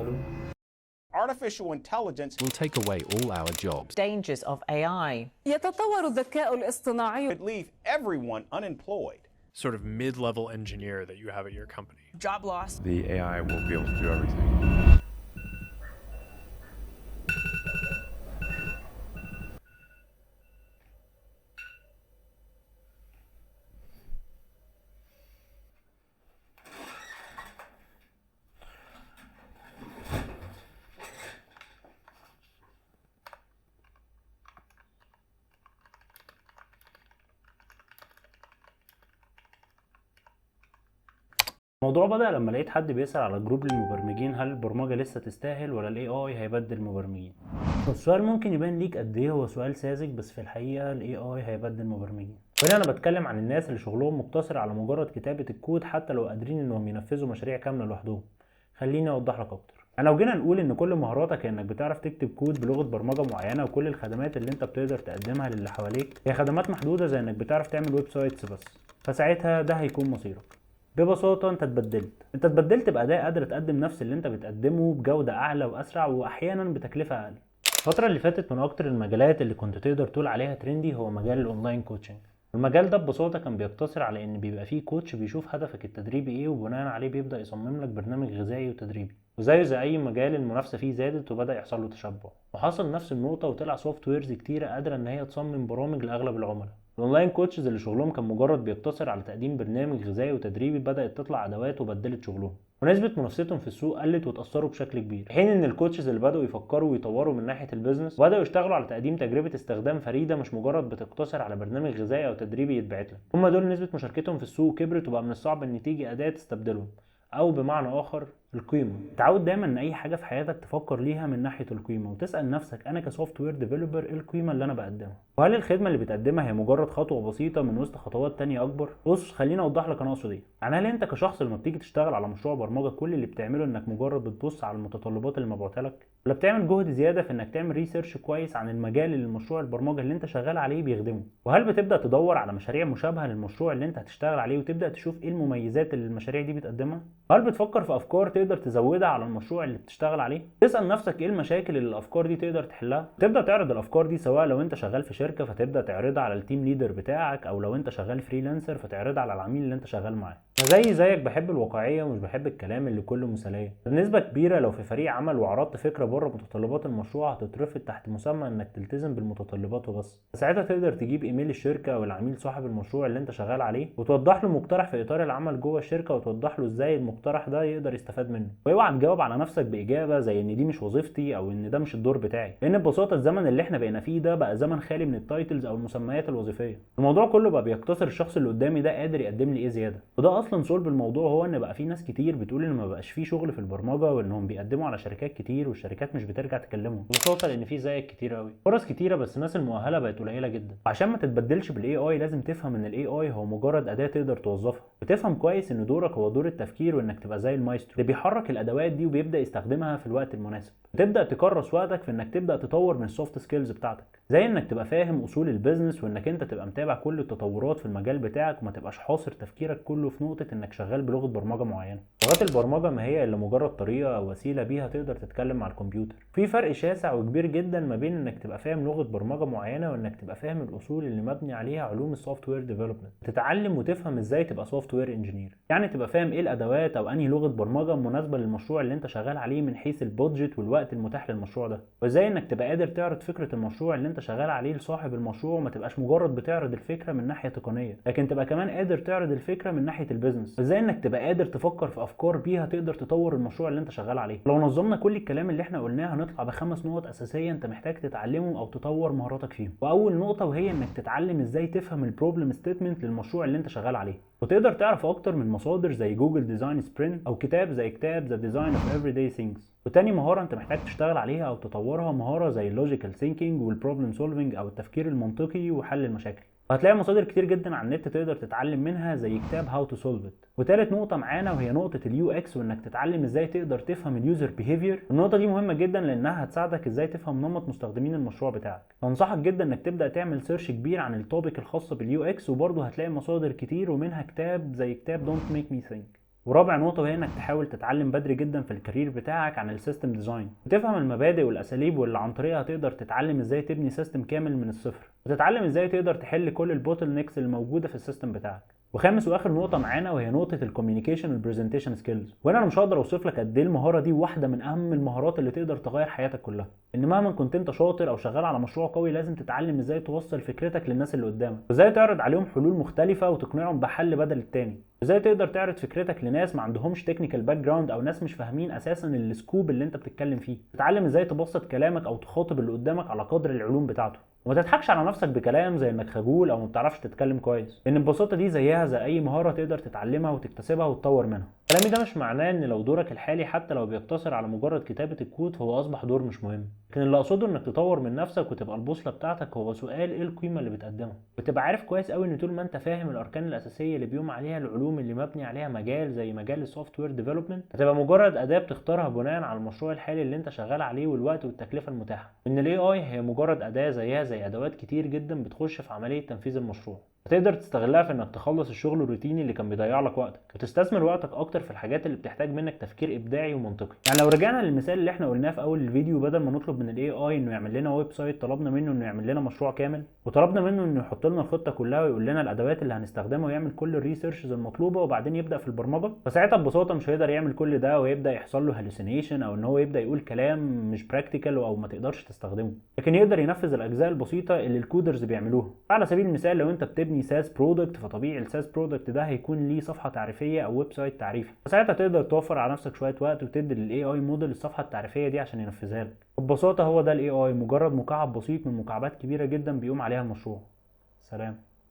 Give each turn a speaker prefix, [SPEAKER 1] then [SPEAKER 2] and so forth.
[SPEAKER 1] الو.
[SPEAKER 2] Artificial intelligence
[SPEAKER 3] will take away all our jobs.
[SPEAKER 4] Dangers of AI.
[SPEAKER 5] يتطور الذكاء الاصطناعي
[SPEAKER 2] could leave everyone unemployed.
[SPEAKER 6] Sort of mid-level engineer that you have at your company.
[SPEAKER 7] Job loss.
[SPEAKER 8] The AI will be able to do everything.
[SPEAKER 1] الموضوع بدأ لما لقيت حد بيسأل على group للمبرمجين، هل البرمجة لسه تستاهل ولا ال AI هيبدل المبرمجين؟ السؤال ممكن يبان ليك قد ايه هو سؤال ساذج، بس في الحقيقة ال AI هيبدل المبرمجين. وهنا انا بتكلم عن الناس اللي شغلهم مقتصر على مجرد كتابة الكود، حتى لو قادرين انهم ينفذوا مشاريع كاملة لوحدهم. خليني اوضح لك اكتر. انا لو جينا نقول ان كل مهاراتك انك بتعرف تكتب كود بلغة برمجة معينة، وكل الخدمات اللي انت بتقدر تقدمها للي حواليك هي خدمات محدودة زي انك بتعرف تعمل websites بس، فساعتها ده هيكون مصيرك. ببساطة انت اتبدلت بأداة قادرة تقدم نفس اللي انت بتقدمه بجودة اعلى واسرع، واحيانا بتكلفة اقل. الفترة اللي فاتت من اكتر المجالات اللي كنت تقدر تقول عليها trendy هو مجال ال online coaching. المجال ده ببساطة كان بيقتصر على ان بيبقى فيه coach بيشوف هدفك التدريبي ايه، وبناء عليه بيبدأ يصمم لك برنامج غذائي وتدريبي. وزيه زي اي مجال المنافسة فيه زادت وبدأ يحصل له تشبع، وحصل نفس النقطة وطلع softwares كتيرة قادرة ان هي تصمم برامج لاغلب العملاء. ال online coaches اللي شغلهم كان مجرد بيقتصر على تقديم برنامج غذائي وتدريبي بدأت تطلع ادوات وبدلت شغلهم، ونسبة منافستهم في السوق قلت وتأثروا بشكل كبير. في حين ان ال coaches اللي بدأوا يفكروا ويطوروا من ناحية ال business وبدأوا يشتغلوا على تقديم تجربة استخدام فريدة مش مجرد بتقتصر على برنامج غذائي او تدريبي يتبعت لك، هم دول نسبة مشاركتهم في السوق كبرت وبقى من الصعب ان تيجي أداة تستبدلهم، او بمعنى اخر القيمة. تعود دايما ان اي حاجة في حياتك تفكر ليها من ناحية القيمة، وتسال نفسك انا ك software developer ايه القيمة اللي انا بقدمها، وهل الخدمة اللي بتقدمها هي مجرد خطوة بسيطة من وسط خطوات تانية اكبر. بص خليني اوضح لك انا اقصد ايه. يعني هل انت كشخص لما بتيجي تشتغل على مشروع برمجة كل اللي بتعمله انك مجرد بتبص على المتطلبات اللي مبعوتها لك، ولا بتعمل جهد زيادة في انك تعمل research كويس عن المجال اللي المشروع البرمجة اللي انت شغال عليه بيخدمه؟ وهل بتبدا تدور على مشاريع مشابهة للمشروع اللي انت هتشتغل عليه وتبدا تشوف ايه المميزات اللي المشاريع دي بتقدمها؟ هل بتفكر في افكار تقدر تزودها على المشروع اللي بتشتغل عليه؟ تسأل نفسك ايه المشاكل اللي الافكار دي تقدر تحلها؟ تبدا تعرض الافكار دي، سواء لو انت شغال في شركة فتبدا تعرضها على ال team leader بتاعك، او لو انت شغال freelancer فتعرضها على العميل اللي انت شغال معاه. انا زي زيك بحب الواقعية ومش بحب الكلام اللي كله مثاليه. بنسبة كبيرة لو في فريق عمل وعرضت فكرة بره متطلبات المشروع هتترفض تحت مسمى انك تلتزم بالمتطلبات وبس. ساعتها تقدر تجيب ايميل الشركة او العميل صاحب المشروع اللي انت شغال عليه وتوضح له مقترح في اطار العمل جوه الشركة، وتوضح له ازاي المقترح ده يقدر يستفاد منه. واوعى تجاوب على نفسك باجابة زي ان دي مش وظيفتي او ان ده مش الدور بتاعي، لان ببساطة الزمن اللي احنا بقينا فيه ده بقى زمن خالي من ال titles او المسميات الوظيفية. الموضوع كله بقى بيقتصر الشخص اللي قدامي ده قادر يقدم لي ايه زيادة. وده اصلا صلب الموضوع، هو ان بقى في ناس كتير بتقول ان ما بقاش فيه شغل في البرمجة وانهم بيقدموا على شركات كتير والشركات مش بترجع تكلمهم، ببساطة لان في زيك كتير قوي، فرص كتيرة بس الناس المؤهله بقت قليله جدا. وعشان ما تتبدلش بال AI لازم تفهم ان ال AI هو مجرد اداه تقدر توظفها، وتفهم كويس ان دورك هو دور التفكير، وانك تبقى زي المايسترو اللي بيحرك الادوات دي وبيبدا يستخدمها في الوقت المناسب. وتبدا تكرس وقتك في انك تبدا تطور من ال soft skills بتاعتك، زي انك تبقى فاهم اصول ال business، وانك انت تبقى متابع كل التطورات في المجال بتاعك، وما تبقاش حاصر تفكيرك كله في نقطة انك شغال بلغه برمجة معينة. لغات البرمجة ما هي الا مجرد طريقه او وسيلة بيها تقدر تتكلم مع الكمبيوتر. في فرق شاسع وكبير جدا ما بين انك تبقى فاهم لغة برمجة معينة وانك تبقى فاهم الاصول اللي مبني عليها علوم ال software development. تتعلم وتفهم ازاي تبقى software engineer، يعني تبقى فاهم ايه الادوات او انهي لغة برمجة مناسبة للمشروع اللي انت شغال عليه من حيث ال budget والوقت المتاح للمشروع ده، وازاي انك تبقى قادر تعرض فكرة المشروع اللي انت شغال عليه لصاحب المشروع، وما تبقاش مجرد بتعرض الفكرة من ناحية تقنية، لكن تبقى كمان قادر تعرض الفكرة من ناحية ال business. ازاي انك تبقى قادر تفكر في افكار بيها تقدر تطور المشروع اللي انت شغال عليه. لو نظمنا كل الكلام اللي احنا قلناه هنطلع ب5 نقط اساسية انت محتاج تتعلمهم او تطور مهاراتك فيهم. واول نقطة وهي انك تتعلم ازاي تفهم ال problem statement للمشروع اللي انت شغال عليه، وتقدر تعرف اكتر من مصادر زي Google Design Sprint او كتاب زي كتاب The Design of Everyday Things. وتاني مهارة انت محتاج تشتغل عليها او تطورها مهارة زي ال logical thinking وال problem solving او التفكير المنطقي وحل المشاكل. وهتلاقي مصادر كتير جدا على النت تقدر تتعلم منها زي كتاب How to Solve It. وتالت نقطة معانا وهي نقطة ال UX، وانك تتعلم ازاي تقدر تفهم ال user behavior. النقطة دي مهمة جدا لانها هتساعدك ازاي تفهم نمط مستخدمين المشروع بتاعك. فانصحك جدا انك تبدا تعمل search كبير عن ال topic الخاصة بال UX، وبرضه هتلاقي مصادر كتير ومنها كتاب زي كتاب Don't Make Me Think. ورابع نقطة وهي انك تحاول تتعلم بدري جدا في ال career بتاعك عن ال system design، وتفهم المبادئ والاساليب واللي عن طريقها تقدر تتعلم ازاي تبني system كامل من الصفر، وتتعلم ازاي تقدر تحل كل ال bottlenecks اللي موجودة في ال system بتاعك. وخامس واخر نقطة معانا وهي نقطة ال communication وال presentation skills. وهنا انا مش هقدر اوصف لك قد ايه المهارة دي واحدة من اهم المهارات اللي تقدر تغير حياتك كلها. ان مهما كنت انت شاطر او شغال على مشروع قوي لازم تتعلم ازاي توصل فكرتك للناس اللي قدامك، وازاي تعرض عليهم حلول مختلفة وتقنعهم بحل بدل التاني، ازاي تقدر تعرض فكرتك لناس ما عندهمش technical background او ناس مش فاهمين اساسا ال scope اللي انت بتتكلم فيه. تتعلم ازاي تبسط كلامك او تخاطب اللي قدامك على قدر العلوم بتاعته، وما تضحكش على نفسك بكلام زي انك خجول او ما بتعرفش تتكلم كويس، لان البساطة دي زيها زي اي مهارة تقدر تتعلمها وتكتسبها وتطور منها. كلامي ده مش معناه ان لو دورك الحالي حتى لو بيقتصر على مجرد كتابه الكود فهو اصبح دور مش مهم، لكن اللي اقصده انك تطور من نفسك وتبقى البوصلة بتاعتك هو سؤال ايه القيمة اللي بتقدمها، وتبقى عارف كويس قوي ان طول ما انت فاهم الاركان الاساسية اللي بيقوم عليها العلوم اللي مبني عليها مجال زي مجال ال software development، هتبقى مجرد اداه بتختارها بناء على المشروع الحالي اللي انت شغال عليه والوقت والتكلفه المتاحة. ان ال AI هي مجرد اداه زيها زي ادوات كتير جدا بتخش في عملية تنفيذ المشروع، هتقدر تستغلها في انك تخلص الشغل الروتيني اللي كان بيضيع لك وقتك، وتستثمر وقتك اكتر في الحاجات اللي بتحتاج منك تفكير ابداعي ومنطقي. يعني لو رجعنا للمثال اللي احنا قلناه في اول الفيديو، بدل ما نطلب من ال AI انه يعمل لنا website، طلبنا منه انه يعمل لنا مشروع كامل، وطلبنا منه انه يحط لنا الخطة كلها ويقول لنا الادوات اللي هنستخدمها ويعمل كل ال researches المطلوبة وبعدين يبدا في البرمجة. فساعتها ببساطة مش هيقدر يعمل كل ده ويبدا يحصل له hallucination او ان هو يبدا يقول كلام مش practical او ما تقدرش تستخدمه، لكن يقدر ينفذ الاجزاء البسيطة اللي ال coders بيعملوها. على سبيل المثال لو انت بتبني SaaS product، فطبيعي ال SaaS product ده هيكون ليه صفحة تعريفية او website تعريفي، فساعتها تقدر توفر على نفسك شوية وقت وتدي لل AI model الصفحة التعريفيه دي عشان ينفذها لك. ببساطة هو ده ال AI، مجرد مكعب بسيط من مكعبات كبيرة جدا بيقوم عليها المشروع. سلام.